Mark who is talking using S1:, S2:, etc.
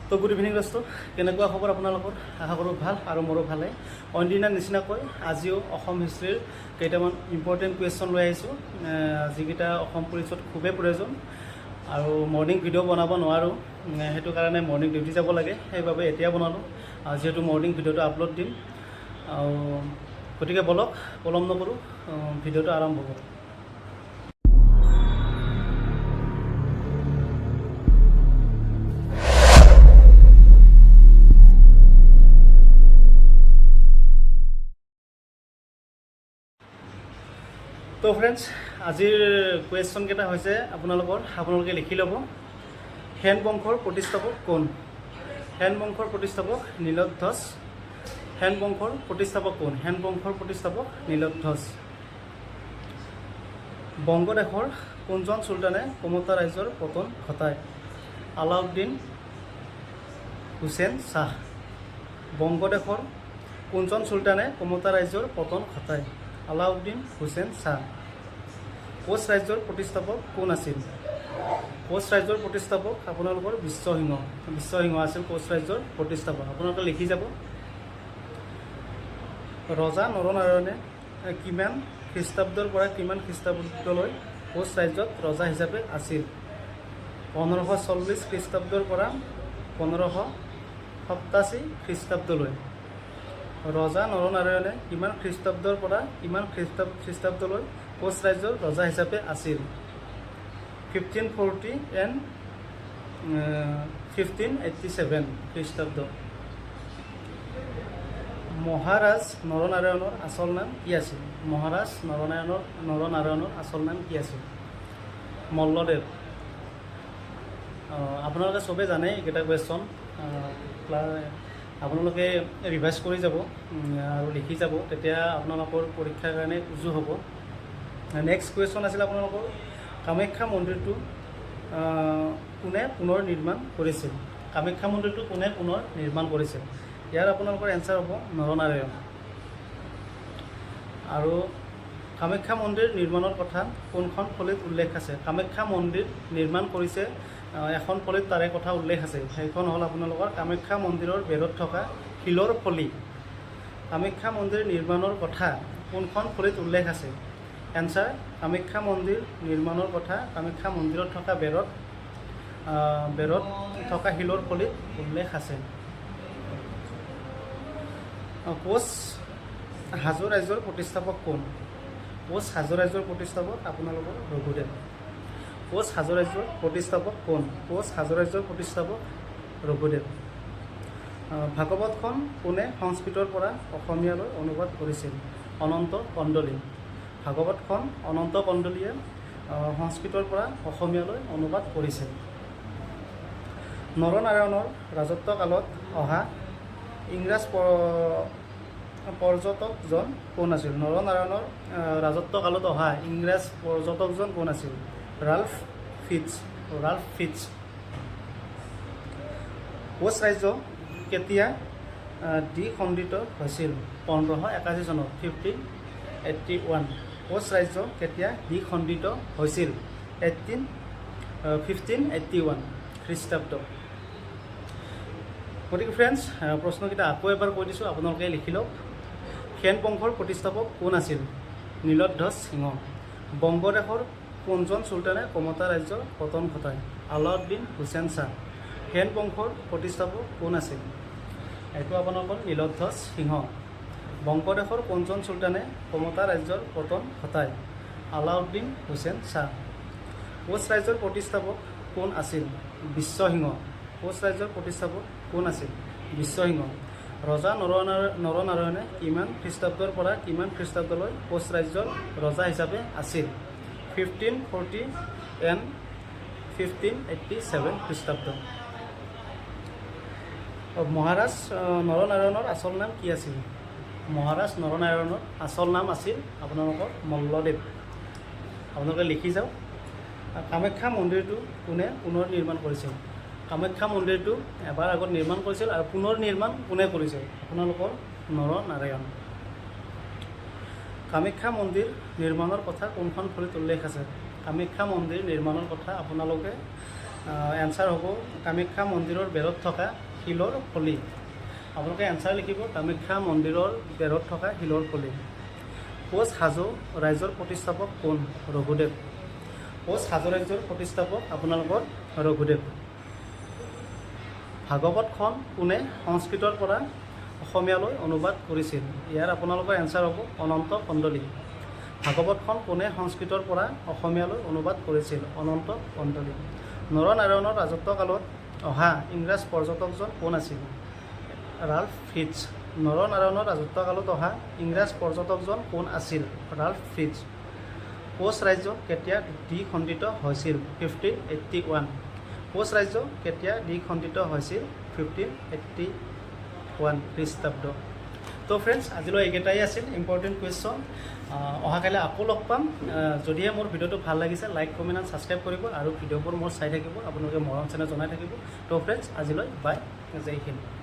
S1: তো good evening দোস্ত, কেনেকুৱা খবৰ আপোনালোকৰ? আশা কৰোঁ ভাল আৰু মোৰো ভালে। অইন দিনাৰ নিচিনাকৈ আজিও অসম হিষ্ট্ৰীৰ কেইটামান ইম্পৰ্টেণ্ট কুৱেশ্যন লৈ আহিছোঁ, যিকেইটা অসম পুলিচত খুবেই প্ৰয়োজন। আৰু মৰ্ণিং ভিডিঅ' বনাব নোৱাৰোঁ, সেইটো কাৰণে মৰ্ণিং ডিউটি যাব লাগে, সেইবাবে এতিয়া বনালোঁ আৰু যিহেতু মৰ্ণিং ভিডিঅ'টো আপলোড দিম। আৰু গতিকে বলক, পলম নকৰোঁ, ভিডিঅ'টো আৰম্ভ কৰোঁ। তো ফ্ৰেণ্ডছ, আজিৰ কুৱেশ্যনকেইটা হৈছে আপোনালোকৰ, আপোনালোকে লিখি ল'ব। সেন বংশৰ প্ৰতিষ্ঠাপক কোন? সেন বংশৰ প্ৰতিষ্ঠাপক নীলধ্বজ। সেন বংশৰ প্ৰতিষ্ঠাপক কোন? সেন বংশৰ প্ৰতিষ্ঠাপক নীলধ্বজ। বংগদেশৰ কোনজন চুলতানে কমতা ৰাজ্যৰ পতন ঘটায়? আলাউদ্দিন হুছেইন শ্বাহ। বংগদেশৰ কোনজন চুলতানে কমতা ৰাজ্যৰ পতন ঘটায়? আলাউদ্দিন হুছেইন শ্বাহ। কোচ ৰাজ্যৰ প্ৰতিষ্ঠাপক কোন আছিল? কোচ ৰাজ্যৰ প্ৰতিষ্ঠাপক আপোনালোকৰ বিশ্বসিংহ। বিশ্বসিংহ আছিল কোচ ৰাজ্যৰ প্ৰতিষ্ঠাপক। আপোনালোকে লিখি যাব। ৰজা নৰনাৰায়ণে কিমান খ্ৰীষ্টাব্দৰ পৰা কিমান খ্ৰীষ্টাব্দলৈ কোচ ৰাজ্যত ৰজা হিচাপে আছিল? 1540 খ্ৰীষ্টাব্দৰ পৰা 1587 খ্ৰীষ্টাব্দলৈ। ৰজা নৰনাৰায়ণে কিমান খ্ৰীষ্টাব্দৰ পৰা কিমান খ্ৰীষ্টাব্দলৈ কোচ ৰাজ্যৰ ৰজা হিচাপে আছিল? 1540 and 1587 খ্ৰীষ্টাব্দ। মহাৰাজ নৰনাৰায়ণৰ আচল নাম কি আছিল? মহাৰাজ নৰনাৰায়ণৰ আচল নাম কি আছিল? মল্লদেৱ। আপোনালোকে চবেই জানে এইকেইটা কুৱেশ্যন। আপোনালোকে ৰিভাইজ কৰি যাব আৰু লিখি যাব, তেতিয়া আপোনালোকৰ পৰীক্ষাৰ কাৰণে উজু হ'ব। নেক্সট কুৱেশ্যন আছিল আপোনালোকৰ, কামাখ্যা মন্দিৰটো কোনে পুনৰ নিৰ্মাণ কৰিছিল? কামাখ্যা মন্দিৰটো কোনে পুনৰ নিৰ্মাণ কৰিছিল? ইয়াৰ আপোনালোকৰ এনচাৰ হ'ব নৰনাৰায়ণ। আৰু কামাখ্যা মন্দিৰ নিৰ্মাণৰ কথা কোনখন ফলিত উল্লেখ আছে? কামাখ্যা মন্দিৰ নিৰ্মাণ কৰিছে এখন ফলিত তাৰে কথা উল্লেখ আছে। সেইখন হ'ল আপোনালোকৰ কামাখ্যা মন্দিৰৰ বেৰত থকা শিলৰ ফলি। কামাখ্যা মন্দিৰ নিৰ্মাণৰ কথা কোনখন ফলিত উল্লেখ আছে? এনচাৰ, কামাখ্যা মন্দিৰ নিৰ্মাণৰ কথা কামাখ্যা মন্দিৰত থকা বেৰত থকা শিলৰ ফলিত উল্লেখ আছে। কোচ হাজো ৰাজ্যৰ প্ৰতিষ্ঠাপক কোন? কোচ হাজো ৰাজ্যৰ প্ৰতিষ্ঠাপক আপোনালোকৰ ৰঘুদেৱ। কোচ হাজো ৰাজ্যৰ প্ৰতিষ্ঠাপক কোন? কোচ হাজো ৰাজ্যৰ প্ৰতিষ্ঠাপক ৰঘুদেৱ। ভাগৱতখন কোনে সংস্কৃতৰ পৰা অসমীয়ালৈ অনুবাদ কৰিছিল? অনন্ত কন্দলী। ভাগৱতখন অনন্ত কন্দলীয়ে সংস্কৃতৰ পৰা অসমীয়ালৈ অনুবাদ কৰিছিল। নৰনাৰায়ণৰ ৰাজত্বকালত অহা ইংৰাজ পৰ্যটকজন কোন আছিল? নৰনাৰায়ণৰ ৰাজত্বকালত অহা ইংৰাজ পৰ্যটকজন কোন আছিল? Ralph Fitch. Ralph Fitch. Koch ৰাজ্য কেতিয়া দ্বিখণ্ডিত হৈছিল? 1581 চনত, 1581। কোচ ৰাজ্য কেতিয়া দ্বিখণ্ডিত হৈছিল? 1581 খ্ৰীষ্টাব্দ। গতিকে ফ্ৰেণ্ডছ, প্ৰশ্নকেইটা আকৌ এবাৰ কৈ দিছোঁ, আপোনালোকে লিখি লওক। সেন বংশৰ প্ৰতিষ্ঠাপক কোন আছিল? নীলধ্বজ সিংহ। বংগদেশৰ কোনজন চুলতানে কমতা ৰাজ্যৰ পতন ঘটায়? আলাউদ্দিন হুছেইন শ্বাহ। সেন বংশৰ প্ৰতিষ্ঠাপক কোন আছিল? এইটো আপোনালোকৰ নীলধ্বজ সিংহ। বংগদেশৰ কোনজন চুলতানে কমতা ৰাজ্যৰ পতন ঘটায়? আলাউদ্দিন হুছেইন শ্বাহ। কোচ ৰাজ্যৰ প্ৰতিষ্ঠাপক কোন আছিল? বিশ্বসিংহ। কোচ ৰাজ্যৰ প্ৰতিষ্ঠাপক কোন আছিল? বিশ্বসিংহ। ৰজা নৰনাৰায়ণে কিমান খ্ৰীষ্টাব্দৰ পৰা কিমান খ্ৰীষ্টাব্দলৈ কোচ ৰাজ্যৰ ৰজা হিচাপে আছিল? 1540 and 1587 খ্ৰীষ্টাব্দ। মহাৰাজ নৰনাৰায়ণৰ আচল নাম কি আছিল? মহাৰাজ নৰনাৰায়ণৰ আচল নাম আছিল আপোনালোকৰ মল্লদেৱ। আপোনালোকে লিখি যাওক। কামাখ্যা মন্দিৰটো কোনে পুনৰ নিৰ্মাণ কৰিছিল? কামাখ্যা মন্দিৰটো এবাৰ আগত নিৰ্মাণ কৰিছিল আৰু পুনৰ নিৰ্মাণ কোনে কৰিছিল? আপোনালোকৰ নৰনাৰায়ণ। কামাখ্যা মন্দিৰ নিৰ্মাণৰ কথা কোনখন ফলিত উল্লেখ আছে? কামাখ্যা মন্দিৰ নিৰ্মাণৰ কথা আপোনালোকে এনচাৰ হ'ব কামাখ্যা মন্দিৰৰ বেৰত থকা শিলৰ ফলি। আপোনালোকে এনচাৰ লিখিব, কামাখ্যা মন্দিৰৰ বেৰত থকা শিলৰ ফলি। কোচ হাজো ৰাজ্যৰ প্ৰতিষ্ঠাপক কোন? ৰঘুদেৱ। কোচ হাজো ৰাজ্যৰ প্ৰতিষ্ঠাপক আপোনালোকৰ ৰঘুদেৱ। ভাগৱতখন কোনে সংস্কৃতৰ পৰা অসমীয়ালৈ অনুবাদ কৰিছিল? ইয়াৰ আপোনালোকৰ এনচাৰ হ'ব অনন্ত কন্দলী। ভাগৱতখন কোনে সংস্কৃতৰ পৰা অসমীয়ালৈ অনুবাদ কৰিছিল? অনন্ত কন্দলী। নৰনাৰায়ণৰ ৰাজত্বকালত অহা ইংৰাজ পৰ্যটকজন কোন আছিল? Ralph Fitch. নৰনাৰায়ণৰ ৰাজত্বকালত অহা ইংৰাজ পৰ্যটকজন কোন আছিল? Ralph Fitch. Koch ৰাজ্য কেতিয়া দ্বিখণ্ডিত হৈছিল? 1581। কোচ ৰাজ্য কেতিয়া দ্বিখণ্ডিত হৈছিল? 1581 খ্ৰীষ্টাব্দ। তো ফ্ৰেণ্ডছ, আজিলৈ এইকেইটাই আছিল ইম্পৰ্টেণ্ট কুৱেশ্যন। অহাকালি আকৌ লগ পাম। যদিহে মোৰ ভিডিঅ'টো ভাল লাগিছে, লাইক, কমেণ্ট এণ্ড ছাবস্ক্ৰাইব কৰিব আৰু ভিডিঅ'বোৰ মোৰ চাই থাকিব। আপোনালোকে মৰম চেনেহ জনাই থাকিব। তো ফ্ৰেণ্ডছ, আজিলৈ বাই, জয় হিন্দ।